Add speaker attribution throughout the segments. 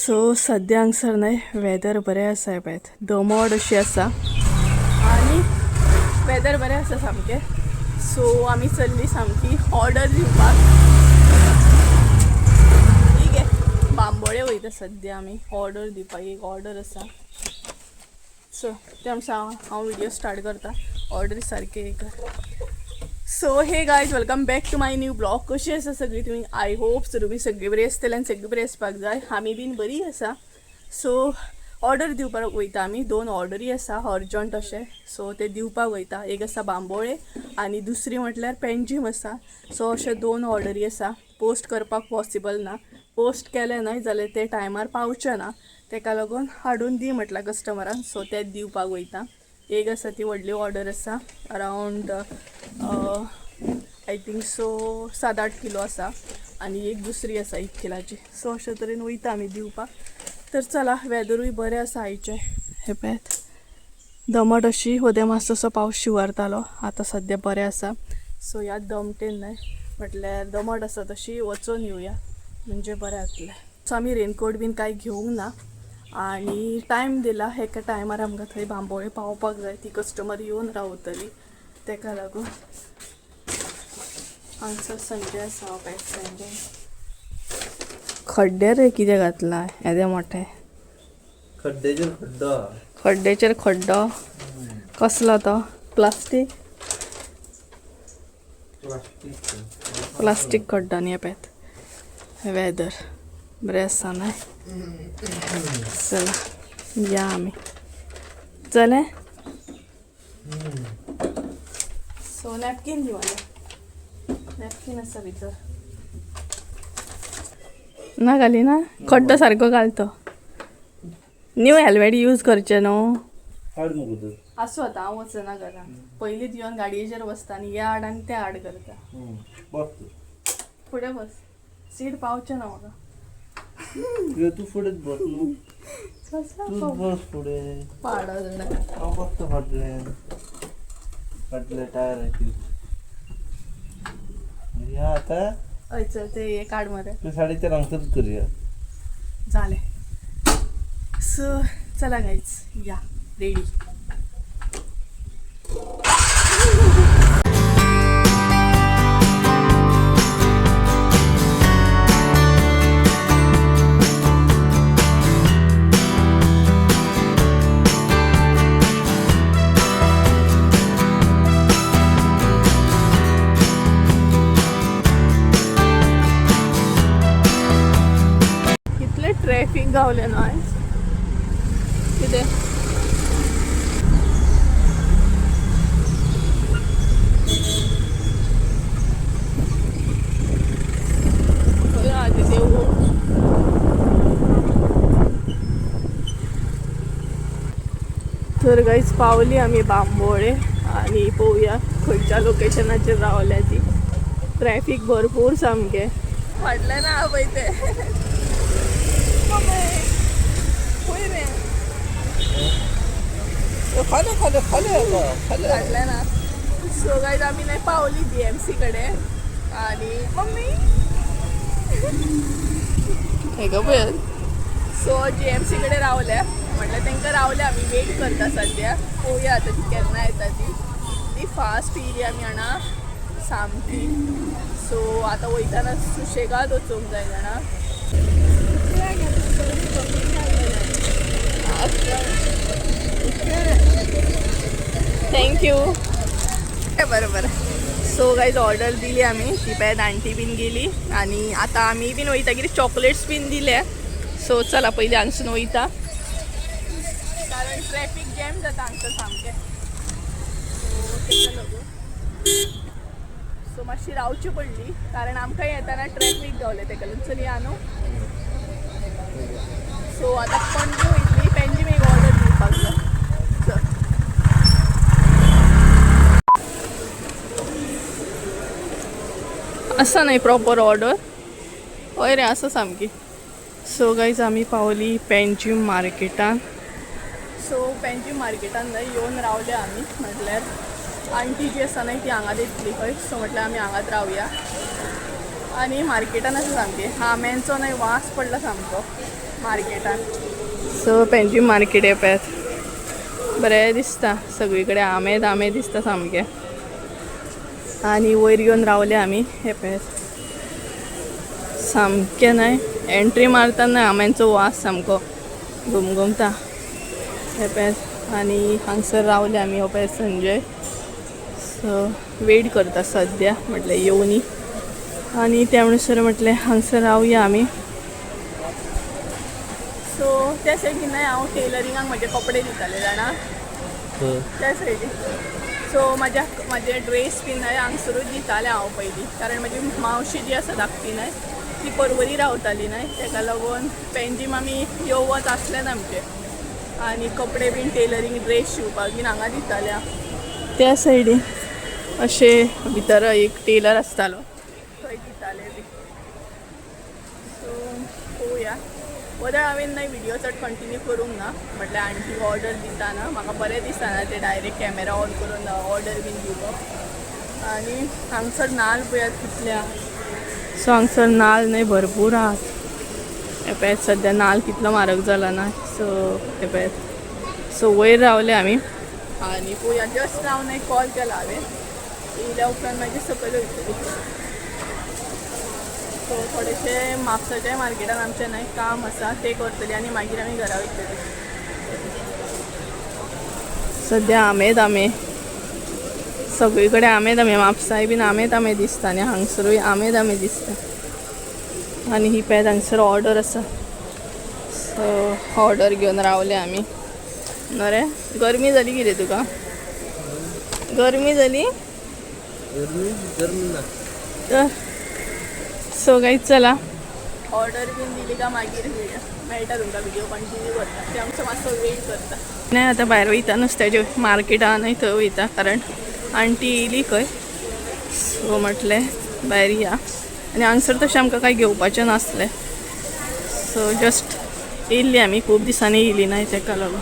Speaker 1: So सद्या हांगसर न्हय वेदर बरें आसा पळयात, दमट अशी आसा आनी वेदर बरें आसा सामकें. सो आमी चल्ली सामकी ऑर्डर दिवपाक. ठीक आहे, बांबोळे वयता सद्या आमी ऑर्डर दिवपाक. एक ऑर्डर आसा. सो ते आमच्या हांव व्हिडिओ स्टार्ट करता ऑर्डर सारकें एक. So hey guys, welcome back to my new blog. कशी आसा सगळी तुमी? I hope so तुमी सगळी बरी आसतली आनी सगळी बरी आसपाक जाय. आमी बीन बरी आसा. सो ऑर्डर दिवपाक वयता आमी. दोन ऑर्डरी आसा अर्जंट अशें, सो ते दिवपाक वयता. एक आसा बांबोळे आनी दुसरी म्हटल्यार पेंजीम आसा. सो अशे दोन ऑर्डरी आसा. पोस्ट करपाक पॉसिबल ना. पोस्ट केलें न्हय जाल्यार ते टायमार पावचे ना, तेका लागून हाडून दी म्हटल्यार कस्टमरान. सो ते दिवपाक वयता. एक आसा ती व्हडली ऑर्डर आसा, around I think so 7-8 kilo आसा आनी एक दुसरी आसा 1 किलाची. सो अशे तरेन वयता आमी दिवपाक. तर चला, वेदरूय बरें आसा आयचें. हें पळयात, दमट अशी. वदें मातसो पावस शिंवरतालो, आतां सद्या बरें आसा. सो ह्या दमटेन न्हय म्हटल्यार दमट आसा तशी वचून येवया म्हणजे बरें जातलें. सो आमी रेनकोट बीन कांय घेवंक ना आनी टायम दिला. एका टायमार आमकां थंय बांबोळे पावपाक जाय. ती कस्टमर येवन रावतली, तेका लागून. हांगसर संजय आसा. पळय संजय खड्डे रे कितें घातला येदे मोठे.
Speaker 2: खड्ड्याचेर खड्डो.
Speaker 1: खड्ड्याचेर खड्डो कसलो तो? प्लास्टीक. प्लास्टीक खड्डो. न्ही पळयात, वेदर बरें आसा न्हय? चला या आमी. चले. सो नॅपकीन दी मला. नॅपकीन आसा भितर ना? घाली ना? खड्डो सारको घालतो. न्यू हेल्मेट यूज करचें न्हू.
Speaker 2: हाड मुगो तूं.
Speaker 1: आसूं, आतां हांव वचना घरा. पयलींच येवन गाडयेचेर बसता आनी ह्या आड आनी त्या आड करता.
Speaker 2: बस तूं.
Speaker 1: फुडें बस, सीट पावचें ना म्हाका.
Speaker 2: तूं फुडेंच बस न्हू. तूं बस फुडें.
Speaker 1: पाडा जाणा.
Speaker 2: हांव बसता फाटल्यान, फाटल्या टायराचेर. या आता.
Speaker 1: हय, चल ते हे काड मरे.
Speaker 2: तूं 4:30 हांगसरच करुया.
Speaker 1: जालें. सो चला गाईज, या रेडी. कितले ट्रॅफिक गावले न्हय कितें. खंय आहा तें देवूळ? तर गाईज, पावली आमी बांबोळे आनी पळोवया खंयच्या लोकेशनाचेर रावल्या ती. ट्रॅफिक भरपूर सामकें. फाटल्यान आहा पळय तें. खंय रे?
Speaker 2: खाले खाले खाले खाले.
Speaker 1: फाटल्यान आहा. सो गाईज, आमी न्हय पावली जीएमसी कडेन आनी मम्मी हेका पळयात. सो जीएमसी कडेन रावल्या म्हटल्यार तांकां रावल्या आमी, वेट करता सद्या. पळोवया आतां ती केन्ना येता ती. इतली फास्ट येयली आमी हांगा सामकी. सो आतां वयताना सुशेगाद वचूंक जाय जाणा. Thank you. बरं बरं. सो गायज, ऑर्डर दिली आमी. ती पळयात आंटी बीन गेली आनी आतां आमी बीन वयता. कितें चॉकलेट्स बीन दिले. सो चला, पयलीं हांगसून वयता कारण ट्रॅफिक जॅम जाता हांगसर सामकें. सो तेका लागून सो मातशी रावची पडली कारण आमकां येताना ट्रॅफिक गावलें, तेका लागून. चल या न्हू. सो आतां पणजे वयतली. पेंजीम एक ऑर्डर दिवपाक जाय. चल. आसा न्हय प्रॉपर ऑर्डर? हय रे, आसा सामकी. सो गायज, आमी पावली पेंजीम मार्केटान. सो पेंजीम मार्केटान न्हय येवन रावले आमी. म्हटल्यार आंटी जी आसा न्हय ती हांगात येतली खंय. सो म्हटल्यार आमी हांगात रावया. आनी मार्केटान आसा सामकें आंब्यांचो न्हय वास पडला सामको. मार्केटान. सो पेंजीम मार्केट हे पळयात बरें दिसता, सगळी कडेन आमे आमे दिसता सामकें. आनी वयर येवन रावले आमी. हे पळयात सामकें न्हय एंट्री मारतना आम्यांचो वास सामको घुमघुमता. हे पळयात आनी हांगसर रावले आमी. हो पळयात संजय. सो वेट करता सद्या म्हटलें येवनी आनी त्या म्हणसर म्हटलें हांगसर रावया आमी. सो त्या सायडीन न्हय हांव टेलरिंगाक म्हजे कपडे दिताले जाणा, त्या सायडीन. सो म्हाज्या म्हाजे ड्रेस बीन न्हय हांगसरूच दितालें हांव पयलीं, कारण म्हजी मावशी जी आसा धाकटी न्हय ती पर्वरी रावताली न्हय, ताका लागून पेंजीम आमी यो वच आसलें आमचें. आनी कपडे बीन टेलरींग ड्रेस शिंवपाक बीन हांगा दिताले हांव. त्या सायडीन अशें भितर एक टेलर आसतालो थंय दिताले बी. सो पळोवया वदळ हांवें न्हय व्हिडियो चड कंटिन्यू करूंक ना, म्हटल्यार आण्टी ऑर्डर दिताना म्हाका बरें दिसना ते डायरेक्ट कॅमेरा ऑन करून ऑर्डर बीन दिवप. आनी हांगसर नाल्ल पळयात कितले आहा. सो हांगसर नाल्ल न्हय भरपूर आहात. हे पळयात सद्या नाल्ल कितलो म्हारग जाला ना. सो हे पळयात. सो वयर रावले आमी आनी पळोवया. जस्ट रावन एक कॉल केला हांवें, येयल्या उपरांत मागीर सकयल वयतली. सो थोडेशें म्हापसाच्या मार्केटान आमचें न्हय काम आसा तें करतली आनी मागीर आमी घरा वयतली. सद्या आमेत आमे सगळी कडेन आमेत आमे, म्हापसाय बीन आमेत आमे दिसता आनी हांगसरूय आमेत आमे दिसता. आनी ही पळयात हांगसर ऑर्डर आसा. सो ऑर्डर घेवन रावले आमी. न्हय रे गरमी जाली कितें तुका? गरमी जाली?
Speaker 2: गरमी गरमी ना.
Speaker 1: तर सो गायज चला ऑर्डर बीन दिली का मागीर मेळटा तुमकां, व्हिडिओ कंटिन्यू करता. ते आमचो मातसो वेट करता. नाही आतां भायर वयता नुस्त्याचे मार्केटान न्हय थंय वयता, कारण आण्टी येयली खंय. सो म्हटलें भायर या. आनी हांगसर तशें आमकां कांय घेवपाचें नासलें. सो जस्ट येयल्ली आमी, खूब दिसांनी येयली ना तेका लागून.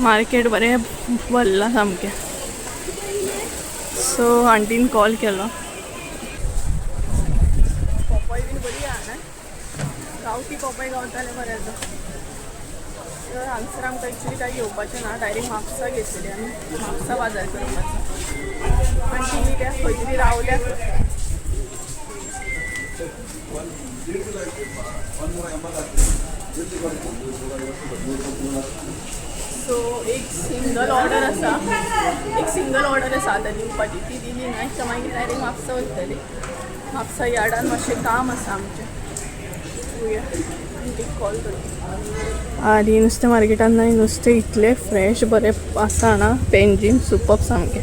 Speaker 1: मार्केट बरें भरलां सामकें. सो आण्टीन कॉल केलो. पोपय बीन बरी आहा न्हय, गांवठी पोपय गावताले बरें जाता. तर हांगसर आमकां एक्चुली कांय घेवपाचें ना, डायरेक्ट म्हापसा घेतलेली आमी, म्हापसा बाजार करपाचो. आण्टी येयल्या खंय तरी रावल्या खंय. सो एक सिंगल ऑर्डर आसा, एक सिंगल ऑर्डर आसा आतां दिवपाची, ती दिली न्हय तर मागीर डायरेक्ट म्हापसा वयतली. म्हापसा यार्डान मातशें काम आसा आमचें. पळोवया आण्टीक कॉल करता. आनी नुस्तें मार्केटान न्हय नुस्तें इतलें फ्रेश बरें आसा ना पेंजीम, सुपर्ब सामकें.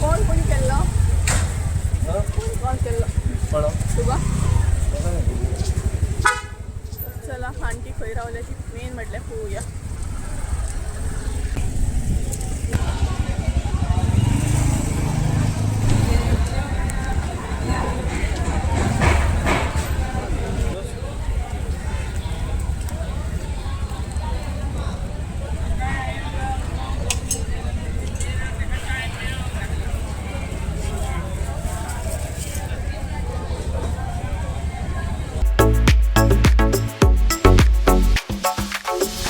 Speaker 1: कॉल कोणी केल्लो? कोण कॉल केल्लो तुका? चला आण्टी खंय रावल्या ती मेन म्हटल्यार पळोवया.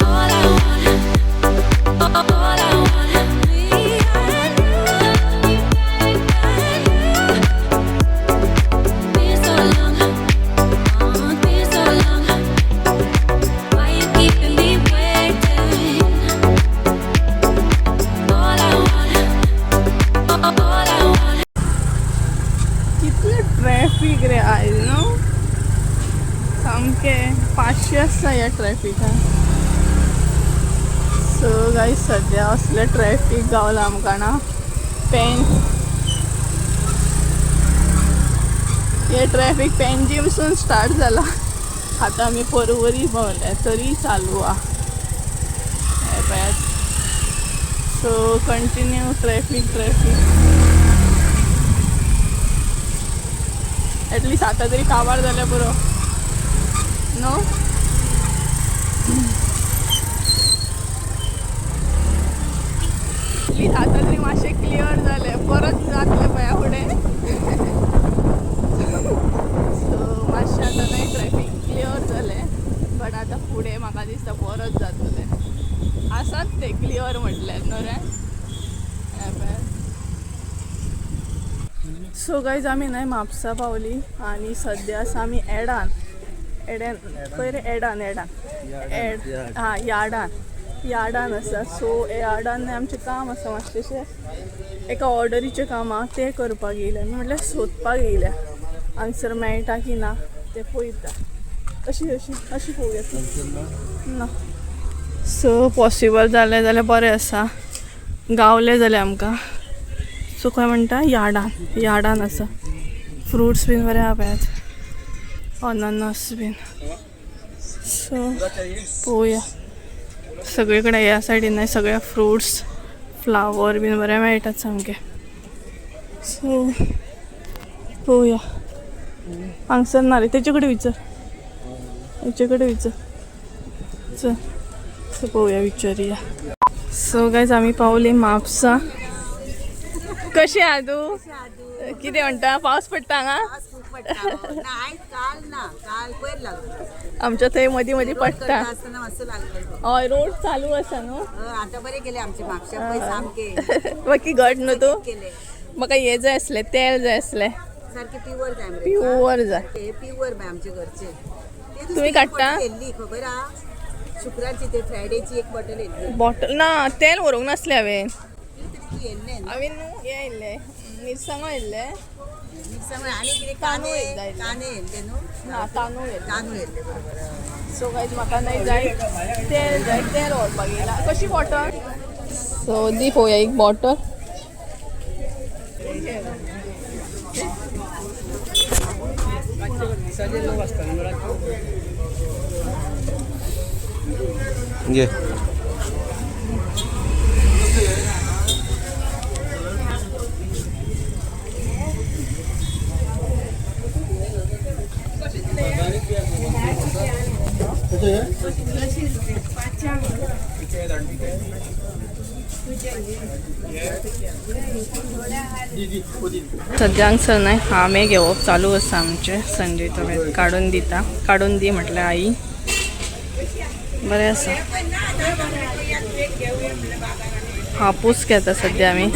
Speaker 3: All I want, all I want, me and you. Been so long, been so long. Why you keeping me waiting? All I want, all I want.
Speaker 1: कितलें ट्रॅफीक रे आयज न्हू, सामकें पांचशे आसा ह्या ट्रॅफिकान. सो गायज सद्या असलें ट्रॅफीक गावलां आमकां ना. पेन हे ट्रॅफीक पेंजीमसून स्टार्ट जाला, आतां आमी पर्वरी पावल्या तरी चालू आहा. हे पळयात. So continue traffic traffic. At least आतां तरी काबार जाल्यार पुरो न्हू. एटलीस्ट आतां तरी मातशें क्लियर जालें, परत जातलें पळया फुडें. सो मातशें आतां न्हय ट्रॅफीक दिसता परत जातलें. आसात ते क्लियर म्हटल्यार न्हू रे. सो गायज आमी न्हय म्हापसा पावली आनी सद्या आसा आमी एडान. एडान खंय रे? एडान एडान एड हां यार्डान यार्डान आसा. सो यार्डान न्हय आमचें काम आसा मातशेंशें, एका ऑर्डरीचें काम आहा तें करपाक येयल्या आमी, म्हटल्यार सोदपाक येयल्या हांगसर मेळटा की ना तें पळयता. अशी अशी अशी पळोवया ना. सो पॉसिबल जालें जाल्यार बरें आसा, गावलें जाल्यार आमकां. सो खंय म्हणटा यार्डान यार्डान आसा. फ्रुट्स बीन बरें आहा पळयात, अननस बीन. सो पळोवया सगळे कडेन ह्या सायडीन न्हय सगळे फ्रुट्स फ्लावर बीन बरें मेळटात सामकें. सो पळोवया हांगसर ना रे, तेचे कडेन विचार, तेचे कडेन विचार. चल सो पळोवया विचारुया. सो गायज आमी पावली म्हापसा. कशी आहा तूं? कितें म्हणटा, पावस पडटा हांगा?
Speaker 4: पावस खूब पडटा हो. ना आयज काल ना, काल पयर लागलो.
Speaker 1: आमच्या थंय मदीं मदीं
Speaker 4: रोड
Speaker 1: पडटा.
Speaker 4: करता आसतना मातसो लागलो.
Speaker 1: हय रोड चालू आसा न्हू.
Speaker 4: आतां बरें केले आमचे म्हापशा पय सामके
Speaker 1: बाकी घट न्हू तूं.
Speaker 4: केले.
Speaker 1: म्हाका हें जाय आसलें, तेल जाय आसलें.
Speaker 4: सारके प्युअर जाय मरे.
Speaker 1: प्युअर जाय.
Speaker 4: ते प्युअर बाय आमचे घरचे. ते
Speaker 1: तुमी
Speaker 4: दुसरी
Speaker 1: काडटा?
Speaker 4: बॉटल येल्ली खबर आ, शुक्रारची ते फ्रायडेची एक बॉटल येल्ली.
Speaker 1: बॉटल ना, तेल व्हरूंक नासलें हांवें.
Speaker 4: तरी तूं येल्लें न्हू.
Speaker 1: हांवें न्हू हें येयल्लें, मिरसांगो येयल्लें.
Speaker 4: मिरसांगो आनी कितें
Speaker 1: तांदूळ
Speaker 4: कांदे
Speaker 1: एकदां येयल्ले.
Speaker 4: कांदे येल्ले न्हू.
Speaker 1: ना तांदूळ येयल्ले.
Speaker 4: तांदूळ येल्ले बरोबर.
Speaker 1: सो गायज म्हाका न्हय जाय तेल जाय, तेल व्हरपाक येयला. कशी बॉटल? सो दी पळोवया एक बॉटल.
Speaker 2: घे.
Speaker 1: सद्या हांगसर न्हय आंबे घेवप चालू आसा आमचें. संजय तुवें काडून दिता, काडून दी म्हटल्यार आई. बरें आसा. हापूस घेता सद्या आमी.